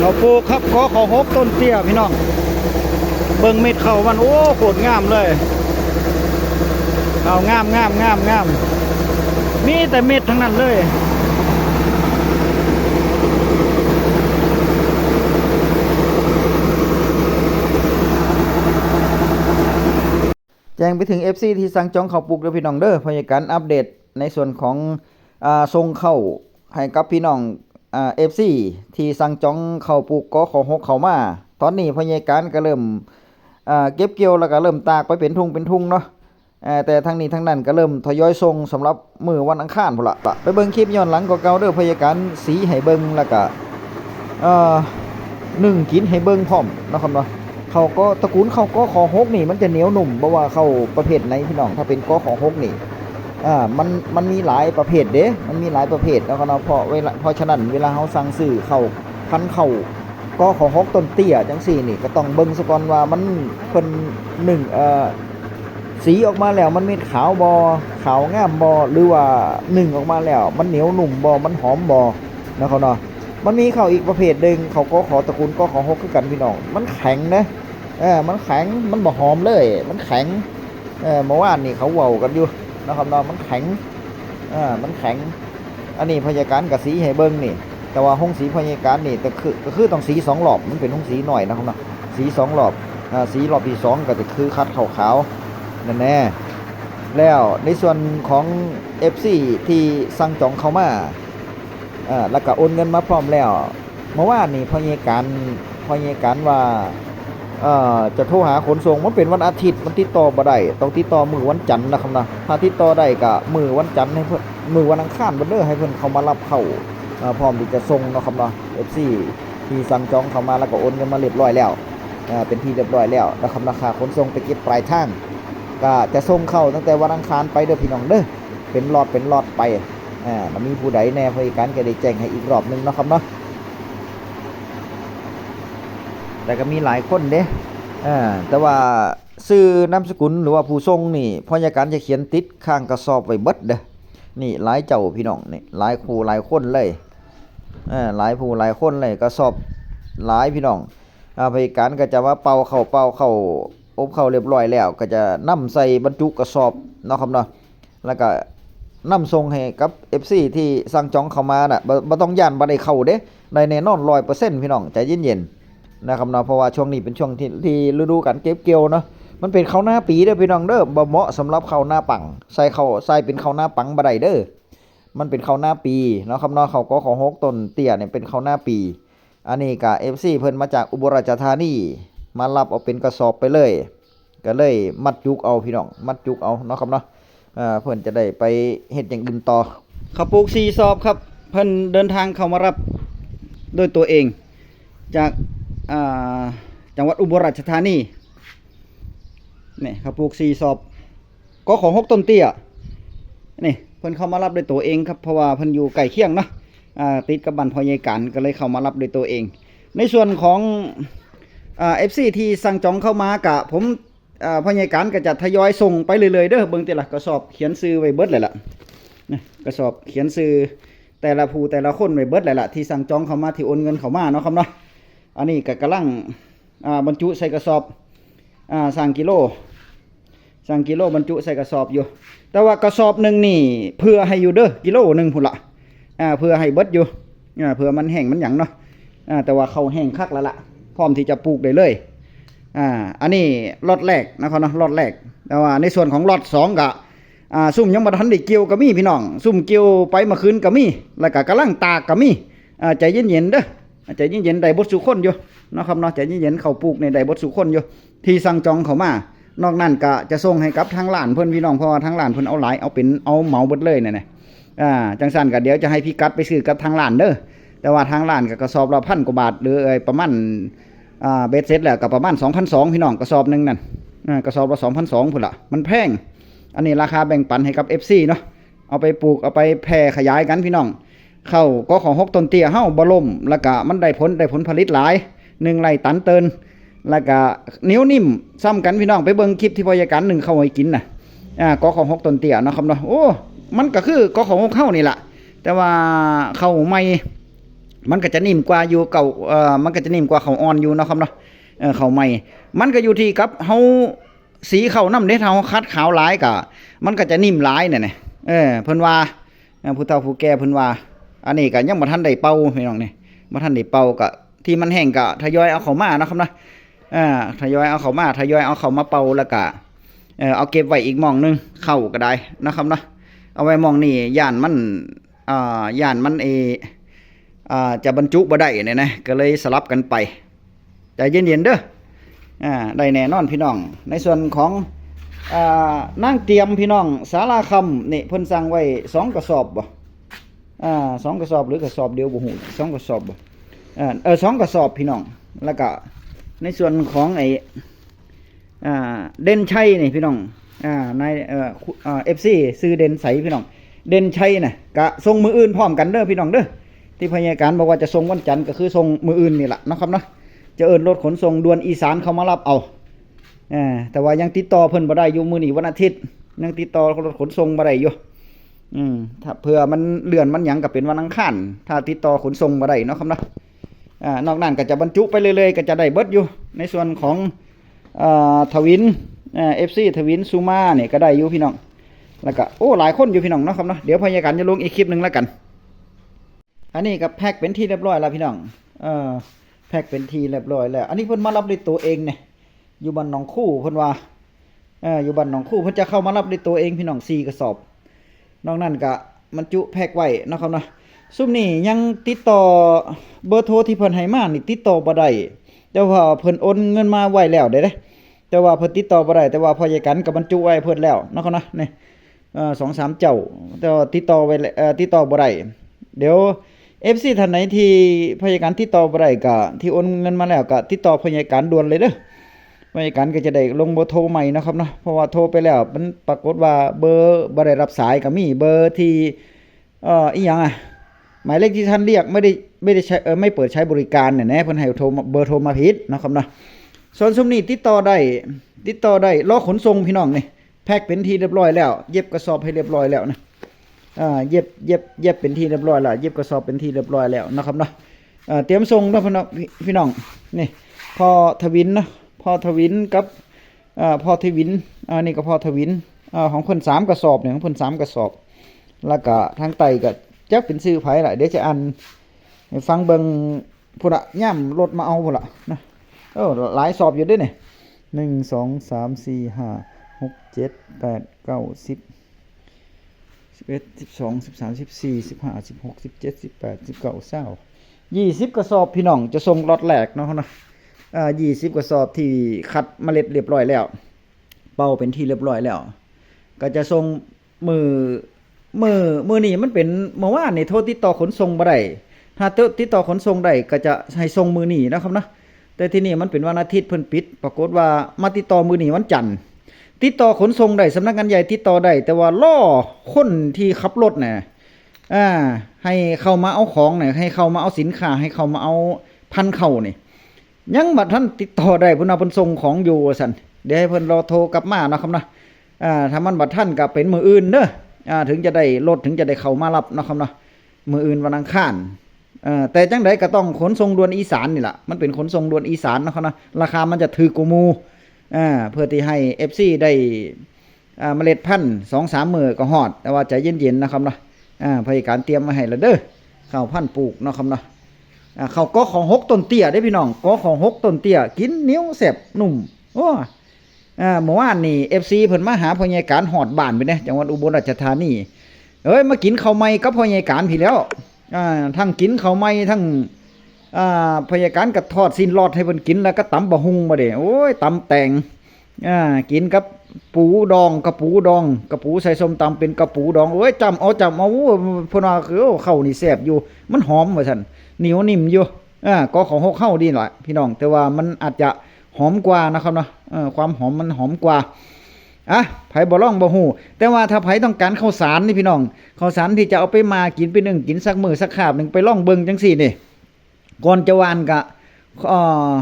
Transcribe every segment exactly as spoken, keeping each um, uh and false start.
ข้าวปลูกครับ กข.หก ต้นเตี้ยพี่น้อง เบิ่งเม็ดข้าวมัน โอ้ โคตรงามเลย ข้าวงามงามงามงาม มีแต่เม็ดทั้งนั้นเลย แจ้งไปถึง เอฟซี ที่สั่งจองข้าวปลูกเด้อพี่น้องเด้อ พยาการอัปเดตในส่วนของ อ่า ส่งข้าวให้กับพี่น้อง อ่า เอฟซี ที่สั่งจองข้าวปลูก กข.หก เข้ามา ตอนนี้พยาการก็เริ่ม อ่า เก็บเกี่ยวแล้วก็เริ่มตากไปเป็นถุงเป็นถุงเนาะ อ่า แต่ทั้งนี้ทั้งนั้นก็เริ่มทยอยส่งสำหรับมื้อวันอังคารพู้นละ ไปเบิ่งคลิปย้อนหลังกว่าเก่าเด้อ พยาการสีให้เบิ่งแล้วก็ เอ่อ นึ่งกินให้เบิ่งพร้อมเนาะครับเนาะ ข้าวก.ตระกูลข้าว กข.หก นี่มันจะเหนียวนุ่ม บ่ว่าข้าวประเภทไหนพี่น้อง ถ้าเป็น กข.หก นี่ อ่า มัน มันมีหลายประเภทเด้ มันมีหลายประเภทเนาะครับเนาะ เพราะเวลา เพราะฉะนั้นเวลาเฮาสั่งซื้อข้าวพันธุ์ข้าว กข.หก ต้นเตี้ยจังซี่นี่ ก็ต้องเบิ่งซะก่อนว่ามัน เพิ่นนึ่ง เอ่อ สีออกมาแล้วมันเม็ดขาวบ่ ขาวงามบ่ หรือว่านึ่งออกมาแล้วมันเหนียวนุ่มบ่ มันหอมบ่เนาะครับเนาะ มันมีข้าวอีกประเภทหนึ่ง ข้าว กข.ตระกูล กข.หก คือกันพี่น้อง มันแข็งนะ เออ มันแข็ง มันบ่หอมเลย มันแข็ง เออ เมื่อวานนี่เขาเว้ากันอยู่เนาะครับเนาะ มันแข็ง เออ มันแข็ง อันนี้พยาการก็สีให้เบิ่งนี่ แต่ว่าโฮงสีพยาการนี่ แต่คือ ก็คือต้องสีสองรอบ มันเป็นโฮงสีน้อยนะครับเนาะ สีสองรอบ อ่า สีรอบที่สองก็จะคือคัดขาวๆ นั่นแน่ แล้วในส่วนของ เอฟซี ที่สั่งจองเข้ามา อ่า แล้วก็โอนเงินมาพร้อมแล้ว เมื่อวานนี่พยาการ พยาการว่า เอ่อ จะโทรหาขนส่ง มันเป็นวันอาทิตย์ มันติดต่อบ่ได้ ต้องติดต่อมื้อวันจันทร์นะครับเนาะ ถ้าติดต่อได้ก็มื้อวันจันทร์ให้เพิ่น มื้อวันอังคารเพิ่นเด้อ ให้เพิ่นเข้ามารับข้าว เอ่อ พร้อมที่จะส่งเนาะครับเนาะ เอฟซี ที่สั่งจองเข้ามาแล้วก็โอนเงินมาเรียบร้อยแล้ว เอ่อ เป็นที่เรียบร้อยแล้วนะครับเนาะ ค่าขนส่งไปเก็บปลายทาง ก็จะส่งข้าวตั้งแต่วันอังคารไปเด้อพี่น้องเด้อ เป็นล็อตเป็นล็อตไป อ่า แล้วมีผู้ใดแน่พยาการก็ได้แจ้งให้อีกรอบหนึ่งเนาะครับเนาะ แต่ก็มีหลายคนเด้ อ่า แต่ว่าชื่อนามสกุลหรือว่าผู้ส่งนี่ พยาการจะเขียนติดข้างกระสอบไว้เบิดเด้อ นี่หลายเจ้าพี่น้อง นี่หลายคู่หลายคนเลย อ่า หลายผู้หลายคนเลย กระสอบหลายพี่น้อง อ่า พยาการก็จะมาเป่าข้าว เป่าข้าว อบข้าวเรียบร้อยแล้ว ก็จะนำใส่บรรจุกระสอบเนาะครับเนาะ แล้วก็นำส่งให้กับ เอฟซี ที่สั่งจองเข้ามาน่ะ บ่ บ่ต้องย้านบ่ได้ข้าวเด้ ได้แน่นอน ร้อยเปอร์เซ็นต์ พี่น้อง ใจเย็นๆ นะครับเนาะ เพราะว่าช่วงนี้เป็นช่วงที่ ที่ฤดูการเก็บเกี่ยวเนาะ มันเป็นข้าวนาปีเด้อพี่น้องเด้อ บ่เหมาะสำหรับข้าวนาปัง ใส่ข้าว ใส่เป็นข้าวนาปังบ่ได้เด้อ มันเป็นข้าวนาปีเนาะครับเนาะ ข้าว กข.หก ต้นเตี้ยเนี่ยเป็นข้าวนาปี อันนี้ก็ เอฟซี เพิ่นมาจากอุบลราชธานี มารับเอาเป็นกระสอบไปเลย ก็เลยมัดจุกเอาพี่น้อง มัดจุกเอาเนาะครับเนาะ เอ่อ เพิ่นจะได้ไปเฮ็ดอย่างอื่นต่อ ข้าวปลูกสี่สอบครับ เพิ่นเดินทางเข้ามารับด้วยตัวเอง จาก อ่า จังหวัดอุบลราชธานี นี่ข้าวปลูกสี่สอบ กข.หก ต้นเตี้ย นี่เพิ่นเข้ามารับด้วยตัวเองครับ เพราะว่าเพิ่นอยู่ใกล้เคียงเนาะ อ่า ติดกับบ้านพ่อใหญ่การ ก็เลยเข้ามารับด้วยตัวเอง ในส่วนของ อ่า เอฟซี ที่สั่งจองเข้ามาก็ ผม อ่า พ่อใหญ่การก็จะทยอยส่งไปเรื่อยๆเด้อ เบิ่งติล่ะ กระสอบเขียนชื่อไว้เบิดเลยล่ะ นี่กระสอบเขียนชื่อแต่ละผู้แต่ละคนไว้เบิดเลยล่ะ ที่สั่งจองเข้ามา ที่โอนเงินเข้ามาเนาะครับเนาะ อันนี้ก็กำลัง อ่า บรรจุใส่กระสอบ อ่า ชั่งกิโล ชั่งกิโลบรรจุใส่กระสอบอยู่ แต่ว่ากระสอบหนึ่งนี่เผื่อให้อยู่เด้อ กิโลหนึ่งพู้นละ อ่า เผื่อให้เบิดอยู่ อ่า เผื่อมันแห้งมันหยังเนาะ อ่า แต่ว่าข้าวแห้งคักแล้วล่ะ พร้อมที่จะปลูกได้เลย อ่า อันนี้ล็อตแรกนะครับเนาะ ล็อตแรก แต่ว่าในส่วนของล็อตสองก็ อ่า ซุ่มยังบ่ทันได้เกี่ยวก็มีพี่น้อง ซุ่มเกี่ยวไปเมื่อคืนก็มี แล้วก็กำลังตากก็มี อ่า ใจเย็นๆเด้อ ใจเย็นๆ ได้เบิดซุคนอยู่เนาะครับเนาะ ใจเย็นๆ ข้าวปลูกนี่ได้เบิดซุคนอยู่ ที่สั่งจองเข้ามา นอกนั้นก็จะส่งให้กับทางร้านเพิ่นพี่น้อง เพราะว่าทางร้านเพิ่นเอาหลาย เอาเป็น เอาเหมาเบิดเลยนั่นน่ะ อ่า จังซั่นก็เดี๋ยวจะให้พิกัดไปซื้อกับทางร้านเด้อ แต่ว่าทางร้านก็กระสอบละพันกว่าบาท หรือ เอ่อ ประมาณ อ่า เบ็ดเสร็จแล้วก็ประมาณสองพันสองพี่น้อง กระสอบหนึ่งนั่น อ่า กระสอบละสองพันสองพู้นละ มันแพง อันนี้ราคาแบ่งปันให้กับ เอฟซี เนาะ เอาไปปลูก เอาไปแผ่ขยายกันพี่น้อง ข้าว กข.หก ต้นเตี้ยเฮาบ่ล้ม แล้วก็มันได้ผล ได้ผลผลิตหลาย หนึ่งไร่ตันเติน แล้วก็เหนียวนิ่มส่ำกันพี่น้อง ไปเบิ่งคลิปที่พยาการนึ่งข้าวให้กินน่ะ อ่า กข.หก ต้นเตี้ยเนาะครับเนาะ โอ้ มันก็คือ กข.หก เฮานี่ล่ะ แต่ว่าข้าวใหม่ มันก็จะนิ่มกว่าอยู่เก่า เอ่อ มันก็จะนิ่มกว่าข้าวอ่อนอยู่เนาะครับเนาะ เอ่อ ข้าวใหม่ มันก็อยู่ที่กับเฮาสีข้าวนำเด้ ถ้าเฮาขัดขาวหลายก็ มันก็จะนิ่มหลายเนี่ยนะ เออ เพิ่นว่า เอ่อ ผู้เฒ่าผู้แก่เพิ่นว่า อันนี้ก็ยังบ่ทันได้เป่าพี่น้องนี่ บ่ทันได้เป่า ก็ที่มันแห้งก็ทยอยเอาเข้ามาเนาะครับเนาะ อ่า ทยอยเอาเข้ามา ทยอยเอาเข้ามาเป่า แล้วก็ เอ่อ เอาเก็บไว้อีกหม่องหนึ่ง เข้าก็ได้เนาะครับเนาะ เอาไว้หม่องนี้ ย่านมัน อ่า ย่านมัน เอ อ่า จะบรรจุบ่ได้เนี่ยนะ ก็เลยสลับกันไป ใจเย็นๆเด้อ อ่า ได้แน่นอนพี่น้อง ในส่วนของ อ่า นางเตรียมพี่น้อง สาราคำนี่ เพิ่นสั่งไว้สองกระสอบบ่ อ่า สองกระสอบหรือกระสอบเดียวบ่ฮู้ สองกระสอบบ่ อ่า เออ สองกระสอบพี่น้อง แล้วก็ในส่วนของไอ้ อ่า เด่นชัยนี่พี่น้อง อ่า นาย เอ่อ คุ อ่า เอฟซี ชื่อเด่นใสพี่น้อง เด่นชัยน่ะ กะส่งมื้ออื่นพร้อมกันเด้อพี่น้องเด้อ ที่พยาการบอกว่าจะส่งวันจันทร์ ก็คือส่งมื้ออื่นนี่แหละเนาะครับเนาะ จะเอิ้นรถขนส่งด่วนอีสานเข้ามารับเอา เออ แต่ว่ายังติดต่อเพิ่นบ่ได้อยู่ มื้อนี้วันอาทิตย์ ยังติดต่อรถขนส่งบ่ได้อยู่ อืม ถ้าเผื่อมันเลื่อนมันหยังก็เป็นวันอังคาร ถ้าติดต่อขนส่งบ่ได้เนาะครับเนาะ อ่า นอกนั้นก็จะบรรจุไปเรื่อยๆ ก็จะได้เบิดอยู่ ในส่วนของ อ่า ทวิน อ่า เอฟซี ทวินสุมาเนี่ยก็ได้อยู่พี่น้อง แล้วก็ โอ้ หลายคนอยู่พี่น้องเนาะครับเนาะ เดี๋ยวพยาการจะลงอีกคลิปหนึ่งแล้วกัน อันนี้ก็แพ็คเป็นที่เรียบร้อยแล้วพี่น้อง เออ แพ็คเป็นที่เรียบร้อยแล้ว อันนี้เพิ่นมารับด้วยตัวเองเนี่ย อยู่บ้านหนองคูเพิ่นว่า เออ อยู่บ้านหนองคู เพิ่นจะเข้ามารับด้วยตัวเองพี่น้อง สี่กระสอบ นอกนั้นก็บรรจุแพ็คไว้เนาะครับเนาะ ซุมนี้ยังติดต่อ เบอร์โทรที่เพิ่นให้มานี่ติดต่อบ่ได้ แต่ว่าเพิ่นโอนเงินมาไว้แล้วเด้ แต่ว่าเพิ่นติดต่อบ่ได้ แต่ว่าพ่อใหญ่กันก็บรรจุไว้เพิ่นแล้วเนาะครับเนาะ นี่ เอ่อ สองสามเจ้า แต่ว่าติดต่อไว้แล้ว เอ่อ ติดต่อบ่ได้ เดี๋ยว เอฟซี ท่านไหนที่พยาการติดต่อบ่ได้ก็ ที่โอนเงินมาแล้วก็ติดต่อพยาการด่วนเลยเด้อ พยาการก็จะได้ลงเบอร์โทรใหม่นะครับเนาะ เพราะว่าโทรไปแล้วมันปรากฏว่าเบอร์บ่ได้รับสายก็มี เบอร์ที่ เอ่อ อีหยังอะ หมายเลขที่ท่านเรียกไม่ได้ ไม่ได้ใช้ เอ่อ ไม่เปิดใช้บริการเนี่ยนะ เพิ่นให้โทรมา เบอร์โทรมาผิดนะครับเนาะ ส่วนซุมนี้ติดต่อได้ ติดต่อได้ รอขนส่งพี่น้องนี่ แพ็คเป็นที่เรียบร้อยแล้ว เย็บกระสอบให้เรียบร้อยแล้วนะ อ่า เย็บ เย็บ เย็บเป็นที่เรียบร้อยแล้ว เย็บกระสอบเป็นที่เรียบร้อยแล้วนะครับเนาะ เอ่อ เตรียมส่งเนาะพี่น้อง พี่ พี่น้อง นี่ พ่อทวินเนาะ พ่อทวินกับ เอ่อ พ่อทวิน อ่า นี่ก็พ่อทวิน อ่า ของเพิ่นสามกระสอบเนี่ย ของเพิ่นสามกระสอบ แล้วก็ทางใต้ก็จักเป็นชื่อไผล่ะ เดี๋ยวจะอ่านให้ฟังเบิ่ง พุ้นละ ย่ามรถมาเอาพุ้นละนะ เออ หลายสอบอยู่เด้เนี่ย หนึ่ง สอง สาม สี่ ห้า หก เจ็ด แปด เก้า สิบ สิบเอ็ด สิบสอง สิบสาม สิบสี่ สิบห้า สิบหก สิบเจ็ด สิบแปด สิบเก้า ซาว ยี่สิบกระสอบพี่น้อง จะส่งล็อตแรกเนาะนะ อ่า ยี่สิบกระสอบที่คัดเมล็ดเรียบร้อยแล้ว เป่าเป็นที่เรียบร้อยแล้ว ก็จะส่งมื้อ มื้อ มื้อนี้มันเป็น เมื่อวานนี่โทรติดต่อขนส่งบ่ได้ ถ้าติดต่อขนส่งได้ก็จะให้ส่งมื้อนี้นะครับเนาะ แต่ที่นี่มันเป็นวันอาทิตย์เพิ่นปิด ปรากฏว่ามาติดต่อมื้อนี้วันจันทร์ ติดต่อขนส่งได้ สำนักงานใหญ่ติดต่อได้ แต่ว่ารอคนที่ขับรถน่ะ อ่า ให้เข้ามาเอาของน่ะ ให้เข้ามาเอาสินค้า ให้เข้ามาเอาพันธุ์ข้าวนี่ ยังบ่ทันติดต่อได้ พุ้นน่ะ เพิ่นส่งของอยู่ว่าซั่น เดี๋ยวให้เพิ่นรอโทรกลับมาเนาะครับเนาะ อ่า ถ้ามันบ่ทันก็เป็นมื้ออื่นเด้อ อ่า ถึงจะได้รถ ถึงจะได้เข้ามารับเนาะครับเนาะ มื้ออื่นวันอังคาร เอ่อ แต่จั่งใดก็ต้องขนส่งด่วนอีสานนี่ล่ะ มันเป็นขนส่งด่วนอีสานเนาะครับเนาะ ราคามันจะถูกกว่าหมู่ อ่า เพื่อที่ให้ เอฟซี ได้ อ่า เมล็ดพันธุ์ สองสามมื้อก็ฮอด แต่ว่าใจเย็นๆนะครับเนาะ อ่า พยาการเตรียมไว้ให้แล้วเด้อ ข้าวพันธุ์ปลูกเนาะครับเนาะ อ่า ข้าวกอขอหกต้นเตี้ยเด้อพี่น้อง กอขอหกต้นเตี้ย กินเหนียวแซ่บนุ่ม โอ้ อ่า เมื่อวานนี่ เอฟซี เพิ่นมาหาพยาการฮอดบ้านไปเนี่ย จังหวัดอุบลราชธานี เอ้ย มากินข้าวใหม่กับพยาการพี้แล้ว อ่า ทั้งกินข้าวใหม่ ทั้ง อ่า พยาการก็ทอดสิ้นลอดให้เพิ่นกิน แล้วก็ตำบักหุ่งมาเด้ โอ้ย ตำแตง อ่า กินกับปูดอง กะปูดอง กะปูใส่ส้มตำเป็นกะปูดอง โอ้ย จ้ำเอา จ้ำเอา โอ้ย เพิ่นว่า คือ โอ้ ข้าวนี่แซ่บอยู่ มันหอมว่าซั่น เหนียวนิ่มอยู่ อ่า กอขอหกเฮาดีล่ะพี่น้อง แต่ว่ามันอาจจะหอมกว่านะครับเนาะ เออ ความหอมมันหอมกว่า อ่ะ ไผบ่ลองบ่ฮู้ แต่ว่าถ้าไผต้องการข้าวสารนี่พี่น้อง ข้าวสารที่จะเอาไปหม่ากิน ไปนึ่งกินสักมื้อสักคาบหนึ่ง ไปลองเบิ่งจั่งซี้นี่ ก่อนจะหว่านก็ เอ่อ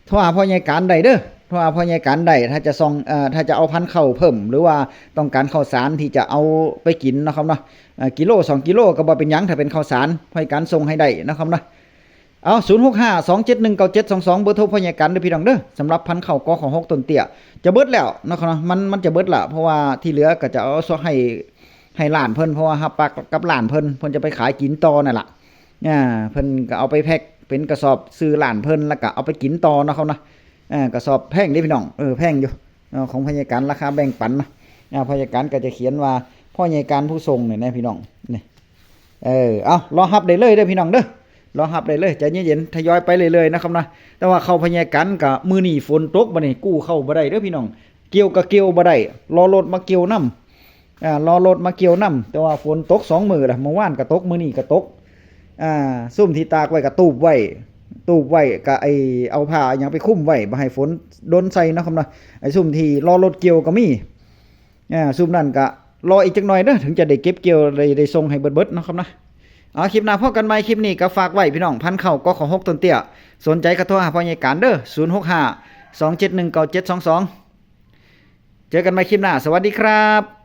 โทรหาพ่อใหญ่การได้เด้อ โทรหาพ่อใหญ่การได้ ถ้าจะส่ง เอ่อ ถ้าจะเอาพันธุ์ข้าวเพิ่ม หรือว่าต้องการข้าวสารที่จะเอาไปกินเนาะครับเนาะ เอ่อ กิโลสองกิโลก็บ่เป็นหยัง ถ้าเป็นข้าวสาร พ่อใหญ่การส่งให้ได้เนาะครับเนาะ เอา ศูนย์หกห้า สองเจ็ดหนึ่ง เก้าเจ็ดสองสอง เบอร์โทรพ่อใหญ่กันเด้อพี่น้องเด้อ สำหรับพันธุ์ข้าวกอขอหกต้นเตี้ย จะเบิดแล้วนะครับเนาะ มัน มันจะเบิดละ เพราะว่าที่เหลือก็จะเอาให้ ให้หลานเพิ่น เพราะว่าฮับปากกับหลานเพิ่น เพิ่นจะไปขายกินต่อนั่นล่ะ อ่า เพิ่นก็เอาไปแพ็คเป็นกระสอบซื้อหลานเพิ่น แล้วก็เอาไปกินต่อเนาะครับเนาะ อ่า กระสอบแพงเด้พี่น้อง เออ แพงอยู่ เออ ของพ่อใหญ่กันราคาแบ่งปันเนาะ อ่า พ่อใหญ่กันก็จะเขียนว่าพ่อใหญ่กันผู้ส่งเนี่ยนะพี่น้อง นี่ เออ เอา รอฮับได้เลยเด้อพี่น้องเด้อ รอฮับได้เลย ใจเย็นๆ ทยอยไปเรื่อยๆ นะครับนะ แต่ว่าข้าวพ่อใหญ่กันก็มื้อนี้ฝนตกบัดนี้ กู้ข้าวบ่ได้เด้อพี่น้อง เกี่ยวก็เกี่ยวบ่ได้ รอรถมาเกี่ยวนำ อ่า รอรถมาเกี่ยวนำ แต่ว่าฝนตกสองมื้อละ เมื่อวานก็ตก มื้อนี้ก็ตก อ่า ซุมที่ตากไว้ก็ตูบไว้ ตูบไว้ก็ไอ้เอาผ้าอิหยังไปคลุมไว้ บ่ให้ฝนโดนใส่เนาะครับเนาะ ไอ้ซุมที่รอรถเกี่ยวก็มี อ่า ซุมนั่นก็รออีกจักหน่อยเด้อ ถึงจะได้เก็บเกี่ยว ได้ ได้ส่งให้เบิดๆ เนาะครับเนาะ เอา คลิปหน้าพบกันใหม่ คลิปนี้ก็ฝากไว้พี่น้อง พันธุ์ข้าวกอขอหกต้นเตี้ย สนใจก็โทรหาพ่อใหญ่กันเด้อ ศูนย์หกห้า สองเจ็ดหนึ่ง เก้าเจ็ดสองสอง เจอกันใหม่คลิปหน้า สวัสดีครับ